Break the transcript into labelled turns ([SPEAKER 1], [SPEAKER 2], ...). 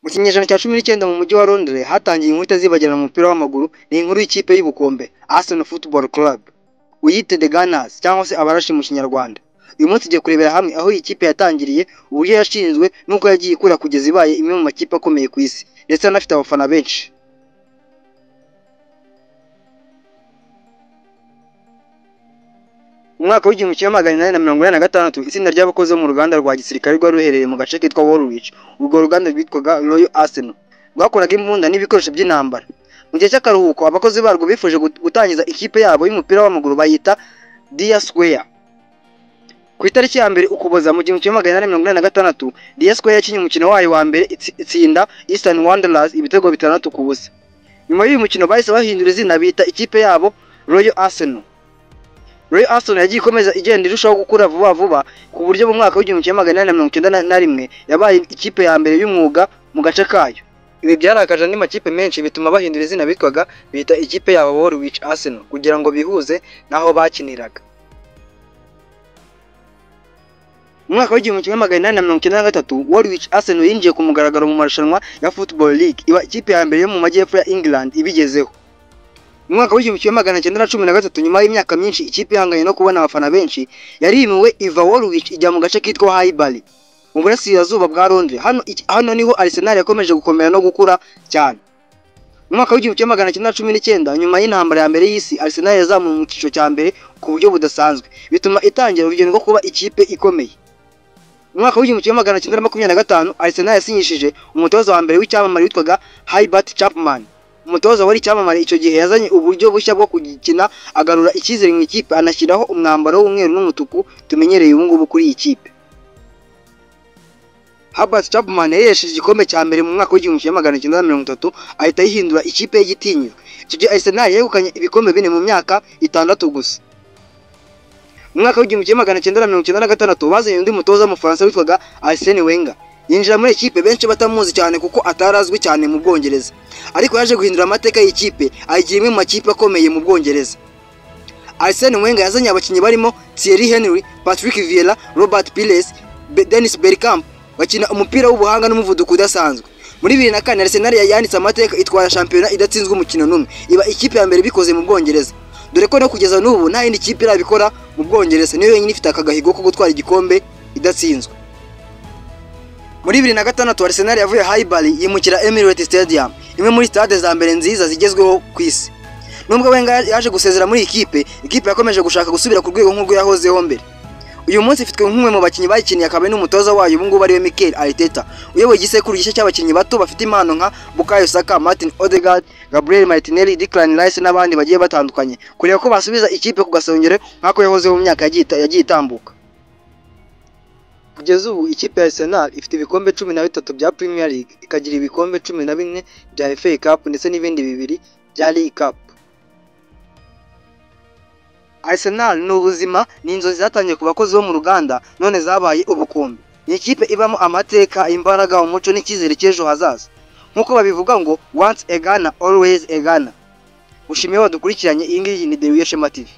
[SPEAKER 1] Mu kinyejana cya 19 mu mujyi wa Londres hatangiye inkuru itazibagirana mu mupira w'amaguru. Ni inkuru y'ikipe y'ubukombe Arsenal Football Club, uyite The Gunners cyangwa se Abarashi mu Kinyarwanda. Uyu munsi tugiye kurebera hamwe aho iyi kipe yatangiriye, uburyo yashinzwe n'uko yagiye ikura kugeza ibaye imwe mu makipe akomeye ku isi ndetse anafite abafana benshi. Mu mwaka w'1886 itsinda ry'abakozi bo mu ruganda rwa gisirikare rwari ruherereye mu gace kitwa Woolwich, urwo ruganda rwitwaga Royal Arsenal, rwakoraga imbunda n'ibikoresho by'intambara. Mu gihe cy'akaruhuko abakozi barwo bifuje gutangiza ikipe yabo y'umupira w'amaguru bayita Deer Square. Ku itariki ya 1 Ukuboza mu 1886 Deer Square yakinnye umukino wayo wa mbere itsinda Eastern Wanderers ibitego 6-0. Nyuma y'uyu mukino bahise bahindura izina bita ikipe yabo Royal Arsenal. Royal Arsenal yagiye ikomeza igenda irushaho gukura vuba vuba ku buryo mu mwaka w'1891 yabaye ikipe ya mbere y'umwuga mu gace kayo. Ibi byarakaje andi makipe menshi bituma bahindura izina bitwaga bita ikipe yabo Woolwich Arsenal kugira ngo bihuze n'aho bakiniraga. Mu mwaka w'1893 Woolwich Arsenal yinjiye ku mugaragaro mu marushanwa ya Football League, iba ikipe ya mbere yo mu majyepfo ya England ibigezeho. Mu mwaka w'1913 nyuma y'imyaka myinshi ikipe ihanganye no kubona abafana benshi yarimiwe iva Woolwich ijya mu gace kitwa Highbury mu burasirazuba bwa Londres. Hano niho Arsenal yakomeje gukomera no gukura cyane. Mu mwaka w'1919 nyuma y'intambara ya mbere y'isi Arsenal yazamuwe mu cyiciro cya mbere ku buryo budasanzwe bituma itangira urugendo rwo kuba ikipe ikomeye. Mu mwaka w'1925 Arsenal yasinyishije umutoza wa mbere w'icyamamare witwaga Herbert Chapman. Umutoza wari icyamamare icyo gihe yazanye uburyo bushya bwo kugikina, agarura icyizere mu ikipe, anashyiraho umwambaro w'umweru n'umutuku tumenyereye ubu ngubu kuri iyi kipe. Herbert Chapman yahesheje igikombe cya mbere mu mwaka w'1930 ahita yihindura ikipe y'igitinyiro. Icyo gihe Arsenal yegukanye ibikombe 4 mu myaka 6 gusa. Mu mwaka w'1996 bazanye undi mutoza w'Umufaransa witwaga Arsene Wenger. Yinjira muri ikipe benshi batamuzi cyane kuko atarazwi cyane mu Bwongereza, ariko yaje guhindura amateka y'ikipe ayigira imwe mu makipe akomeye mu Bwongereza. Arsene Wenger yazanye abakinnyi barimo Thierry Henry, Patrick Vieira, Robert Pires, Dennis Bergkamp bakina umupira w'ubuhanga n'umuvuduko udasanzwe. Muri 2004 Arsenal yanditse amateka itwara shampiyona idatsinzwe umukino n'umwe, iba ikipe ya mbere bikoze mu Bwongereza. Dore ko no kugeza n'ubu nta yindi kipe irabikora mu Bwongereza, niyo yonyine ifite akagahigo ko gutwara igikombe idatsinzwe. Muri 2006 Arsenal yavuye Highbury yimukira Emirates Stadium, imwe muri stade za mbere nziza zigezweho ku isi. Nubwo Wenger yaje gusezera muri ikipe, ikipe yakomeje gushaka gusubira ku rwego nk'urwo yahozeho mbere. Uyu munsi ifitwe nk'umwe mu bakinnyi bayikiniye akaba n'umutoza wayo ubu ngubu ariwe Mikel Arteta, uyoboye igisekuru gishya cy'abakinnyi bato bafite impano nka Bukayo Saka, Martin Odegaard, Gabriel Martinelli, Declan Rice n'abandi bagiye batandukanye, kureba ko basubiza ikipe ku gasongero nk'ako yahozeho mu myaka yagiye itambuka. Kugeza ubu ikipe ya Arsenal ifite ibikombe 13 bya Premier League, ikagira ibikombe 11 bya FA Cup ndetse n'ibindi 2 bya League Cup. Arsenal ni ubuzima, ni inzozi zatangiye ku bakozi bo mu ruganda none zabaye ubukombe. Ni ikipe ibamo amateka, imbaraga, umuco n'icyizere cy'ejo hazaza. Nk'uko babivuga ngo once a Gunner always a Gunner. Ushimiye wadukurikiranye, iyi ngiyi ni The Real Shema TV.